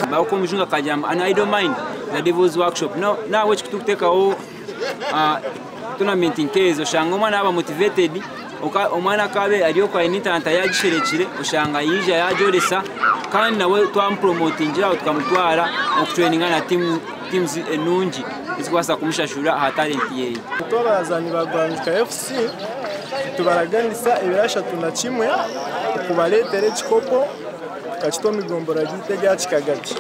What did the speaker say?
Baako omujungu akagira ngu an idle mind is a devil's workshop. Nahabweki kuturikuteekaho tournament nk'ezo oshanga omwana yaaba motivated, omwana akaba ari okwo aine etalanta ye agisherekire oshanga yaija yaagyoresa kandi nawe twamupromotingira aho tukamutwara okutureyininga na tiimuzi enungi ezikubaasa kumushashura aha talenti ye. Itwe abazaani ba Gwanzika FC nitubaraganisa ebiro 31 okubareetera ekikopo tukakita omu igombora ryaitu erya Kikagati.